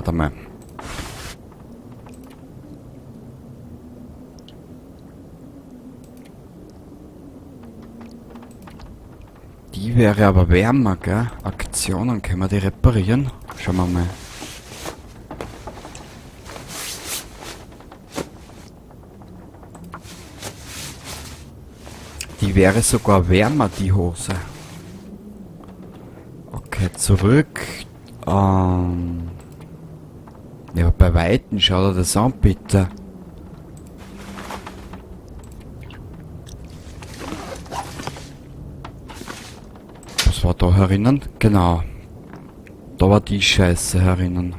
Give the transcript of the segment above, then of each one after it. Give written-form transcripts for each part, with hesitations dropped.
Warte mal. Die wäre aber wärmer, gell? Aktionen, können wir die reparieren? Schauen wir mal. Die wäre sogar wärmer, die Hose. Okay, zurück. Ja, bei Weitem, schau dir das an, bitte. Was war da herinnen? Genau. Da war die Scheiße herinnen.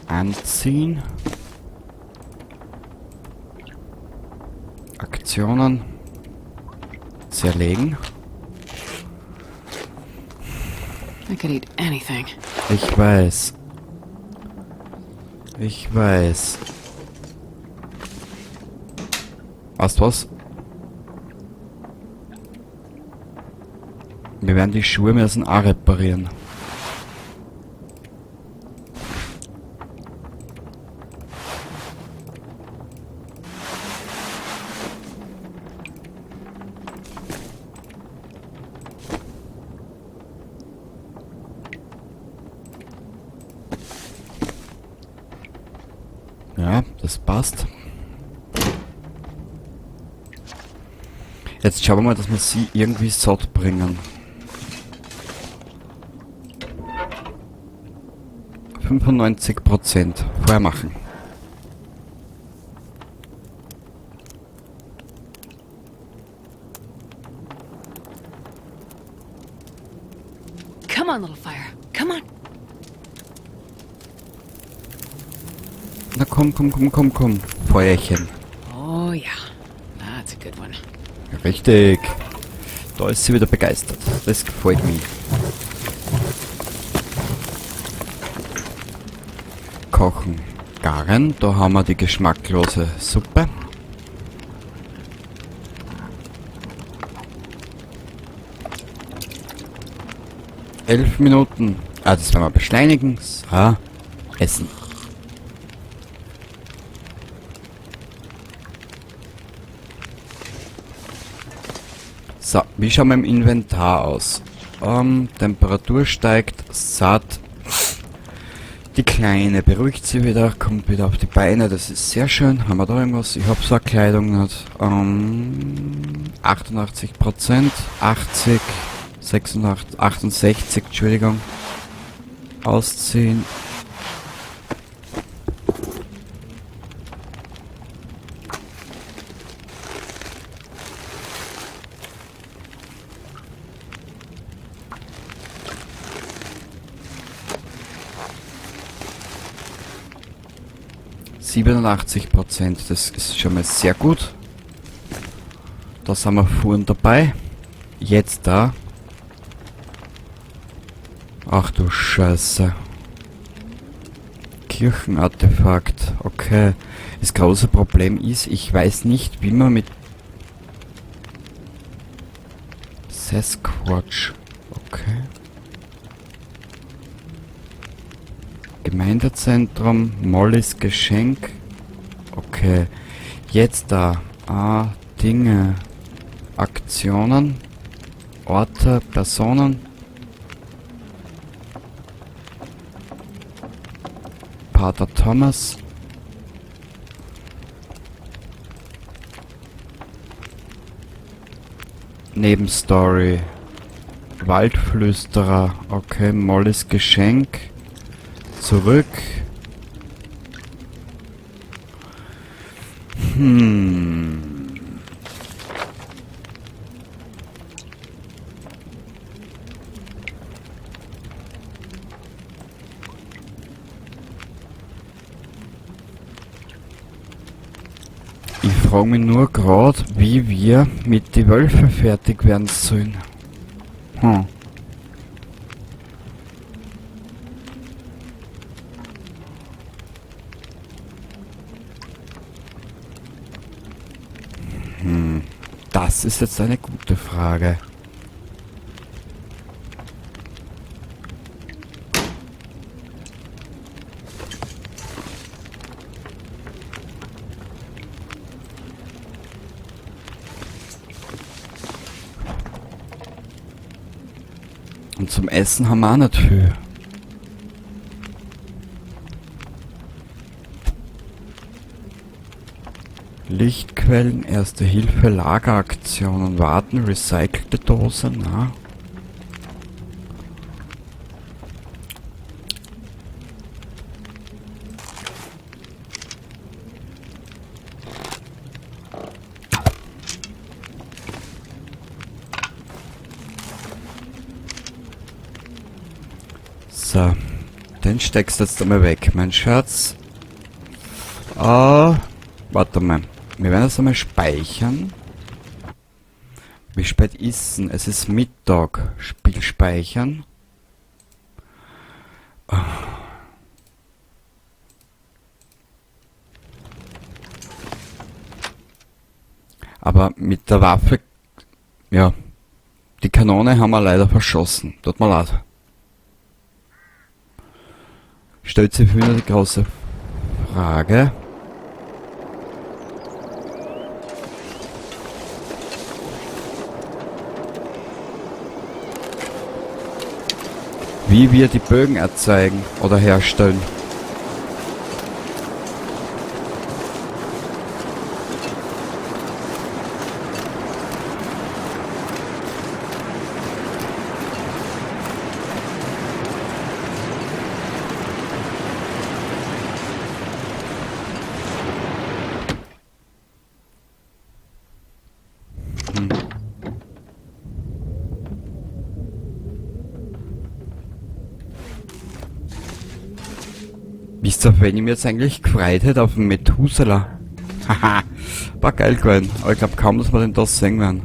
Anziehen. Aktionen. Zerlegen. I could eat anything. Ich weiß. Ich weiß. Weißt du was? Wir werden die Schuhe müssen auch reparieren. Ja, das passt. Jetzt schauen wir mal, dass wir sie irgendwie satt bringen. 95% Feuer machen. Come on, little fire. Come on. Na komm, komm, komm, komm, komm. Feuerchen. Oh yeah, that's a good one. Richtig. Da ist sie wieder begeistert. Das gefällt mir. Kochen. Garen. Da haben wir die geschmacklose Suppe. 11 Minuten. Ah, das werden wir beschleunigen. So. Essen. So, wie schaut mein Inventar aus? Temperatur steigt, satt. Die Kleine beruhigt sich wieder, kommt wieder auf die Beine, das ist sehr schön. Haben wir da irgendwas? Ich hab so eine Kleidung nicht. 88%, 80, 86, 68, Entschuldigung. Ausziehen. 87%, das ist schon mal sehr gut. Da sind wir vorhin dabei. Jetzt da. Ach du Scheiße. Kirchenartefakt. Okay. Das große Problem ist, ich weiß nicht, wie man mit Sasquatch. Okay. Gemeindezentrum, Mollys Geschenk. Okay. Jetzt da. Ah, Dinge. Aktionen. Orte, Personen. Pater Thomas. Nebenstory. Waldflüsterer. Okay, Mollys Geschenk. Zurück. Ich frage mich nur grad, wie wir mit den Wölfen fertig werden sollen. Das ist jetzt eine gute Frage. Und zum Essen haben wir auch nicht viel. Lichtquellen, Erste Hilfe, Lageraktionen, Warten, recycelte Dose, na. So, den steckst du jetzt einmal weg, mein Schatz. Warte mal. Wir werden das einmal speichern. Wie spät ist denn? Es ist Mittag. Spiel speichern. Aber mit der Waffe... Ja. Die Kanone haben wir leider verschossen. Tut mir leid. Stellt sich wieder die große Frage. Wie wir die Bögen erzeugen oder herstellen. Wisst ihr, auf wen ich mich jetzt eigentlich gefreut hätte? Auf den Methuselah. Haha, war geil gewesen. Aber ich glaub kaum, dass wir den da sehen werden.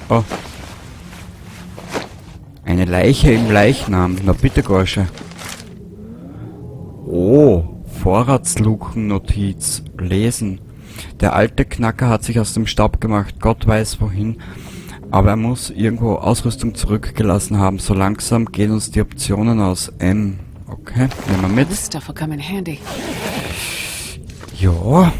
Oh. Eine Leiche im Leichnam. Na bitte, Gorsche. Oh, Vorratslukennotiz. Lesen. Der alte Knacker hat sich aus dem Staub gemacht. Gott weiß wohin. Aber er muss irgendwo Ausrüstung zurückgelassen haben. So langsam gehen uns die Optionen aus. M. Okay, nehmen wir mit. This stuff will come in handy. Ja.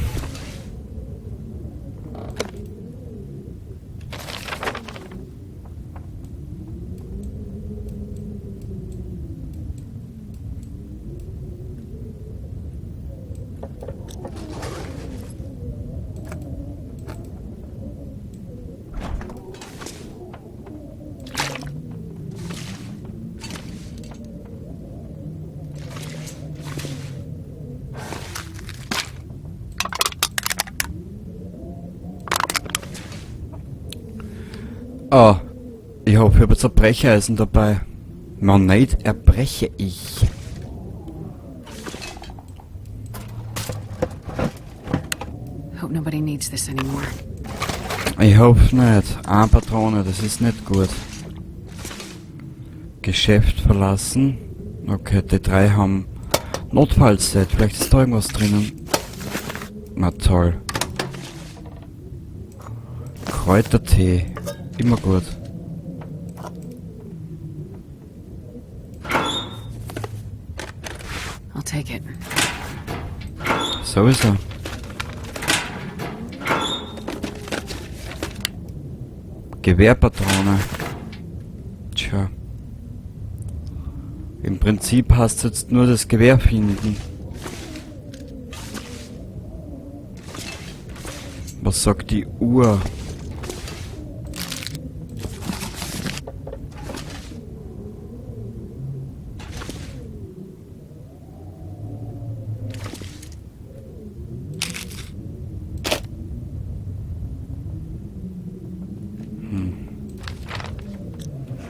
Oh, ich hoffe, ich habe jetzt ein Brecheisen dabei. Man nicht, erbreche ich. Hope nobody needs this anymore. Ich hoffe nicht. Eine Patrone, das ist nicht gut. Geschäft verlassen. Okay, die drei haben Notfallset. Vielleicht ist da irgendwas drinnen. Na toll. Kräutertee. Immer gut. I'll take it. Sowieso. Gewehrpatrone. Tja. Im Prinzip hast du jetzt nur das Gewehr finden. Was sagt die Uhr?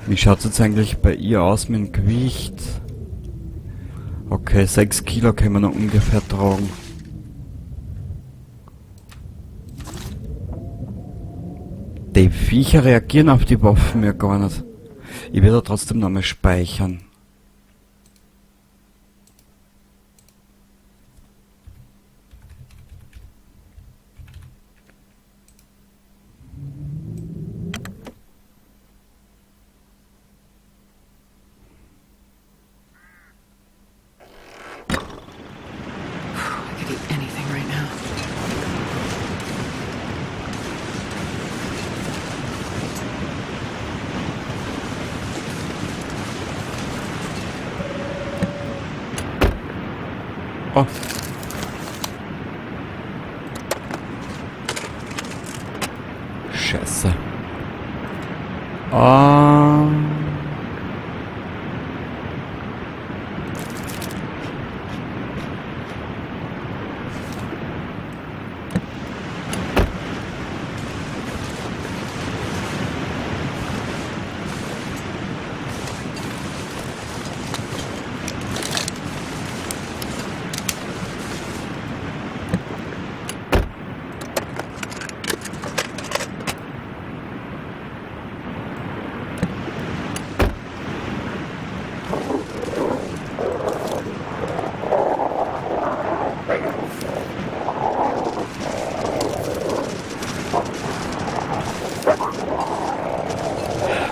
Wie schaut's jetzt eigentlich bei ihr aus mit dem Gewicht? Okay, 6 Kilo können wir noch ungefähr tragen. Die Viecher reagieren auf die Waffen ja gar nicht. Ich werde trotzdem nochmal speichern. I could eat anything right now. Oh. Scheiße. Ah.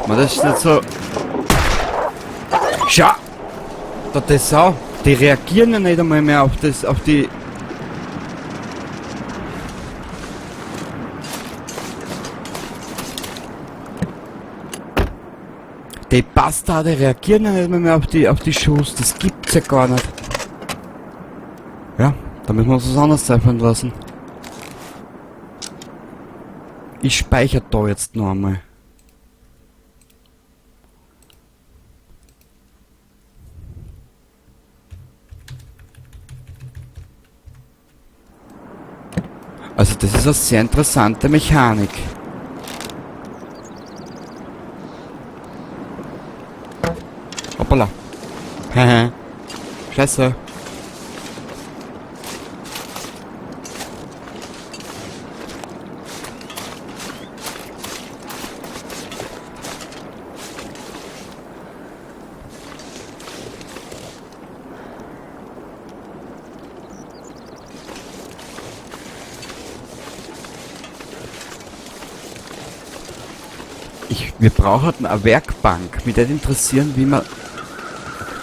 Man, das ist nicht so. Schau! Da die Sau, die reagieren ja nicht einmal mehr auf das, auf die. Die Bastarde reagieren ja nicht mehr auf die Schuss, das gibt's ja gar nicht. Ja, da müssen wir uns was anderes einfallen lassen. Ich speichere da jetzt noch einmal. Also das ist eine sehr interessante Mechanik. Hoppala. Hehe. Scheiße. Wir brauchen eine Werkbank. Mich würde interessieren, wie man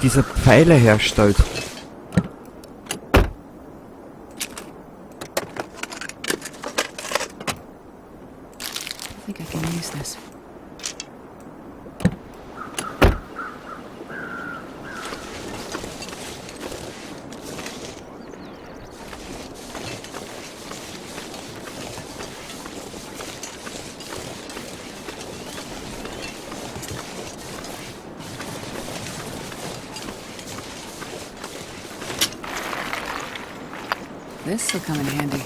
diese Pfeile herstellt. I think I can use this. This will come in handy.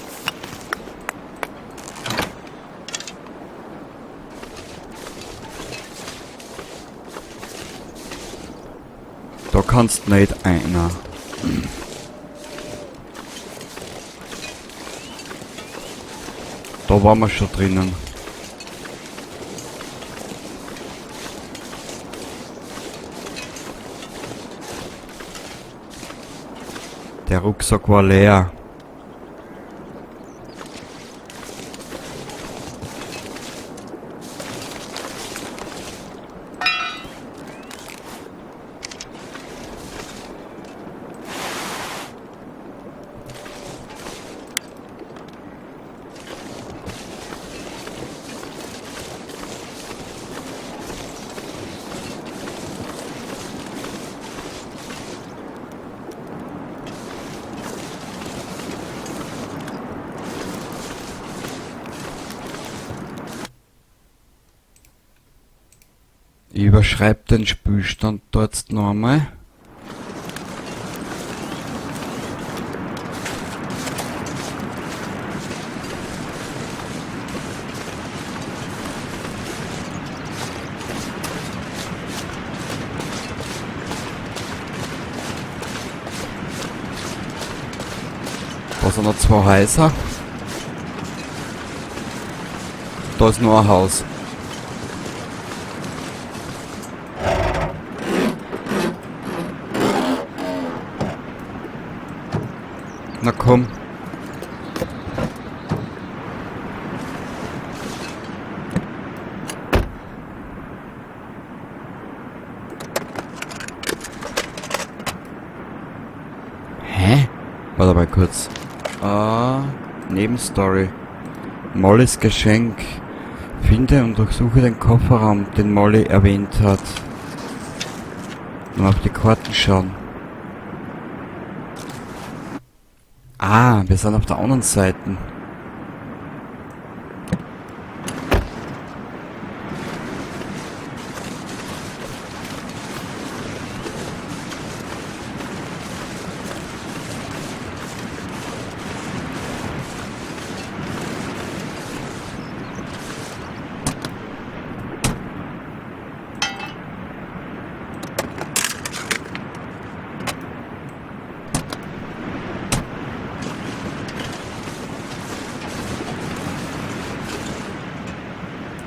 Da kannst nicht einer. Da waren wir schon drinnen. Der Rucksack war leer. Ich überschreib den Spülstand dort noch einmal. sind noch zwei Häuser. Da ist nur ein Haus. Na komm. Hä? Warte mal kurz. Nebenstory. Mollys Geschenk. Finde und durchsuche den Kofferraum, den Molly erwähnt hat. Nur auf die Karten schauen. Ah, wir sind auf der anderen Seite.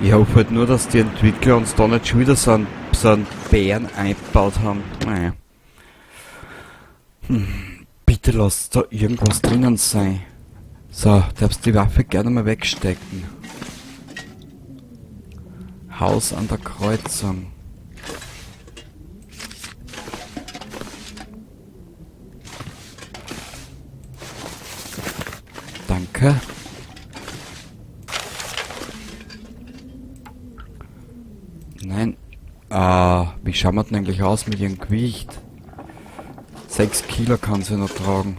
Ich hoffe halt nur, dass die Entwickler uns da nicht schon wieder so einen Bären eingebaut haben. Naja. Bitte lass da irgendwas drinnen sein. So, darfst die Waffe gerne mal wegstecken. Haus an der Kreuzung. Danke. Nein. Ah, wie schauen wir denn eigentlich aus mit ihrem Gewicht? 6 Kilo kann sie noch tragen.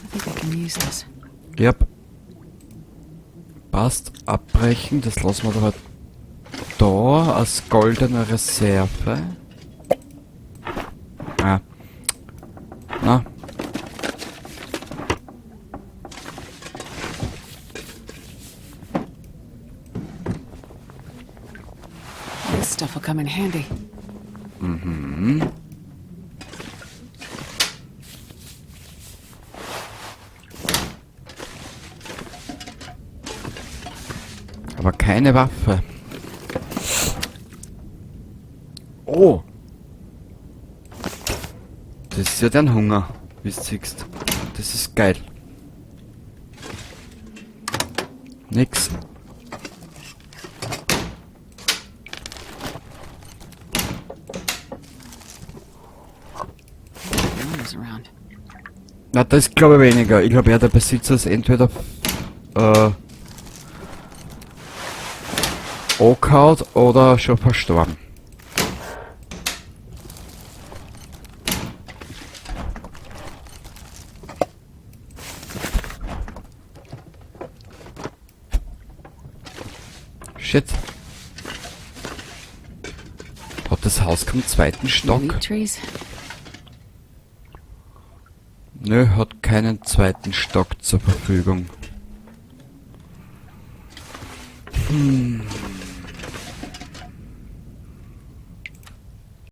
I think I can use this. Yep. Passt. Abbrechen. Das lassen wir aber da als goldene Reserve. Ah. Na. This stuff will come in handy. Aber keine Waffe. Oh! Das ist ja dein Hunger, wie du siehst. Das ist geil. Nix. Na, das glaube ich weniger. Ich glaube ja, der Besitzer ist entweder angehauen oder schon verstorben. Shit. Hat das Haus keinen zweiten Stock? Nö, hat keinen zweiten Stock zur Verfügung.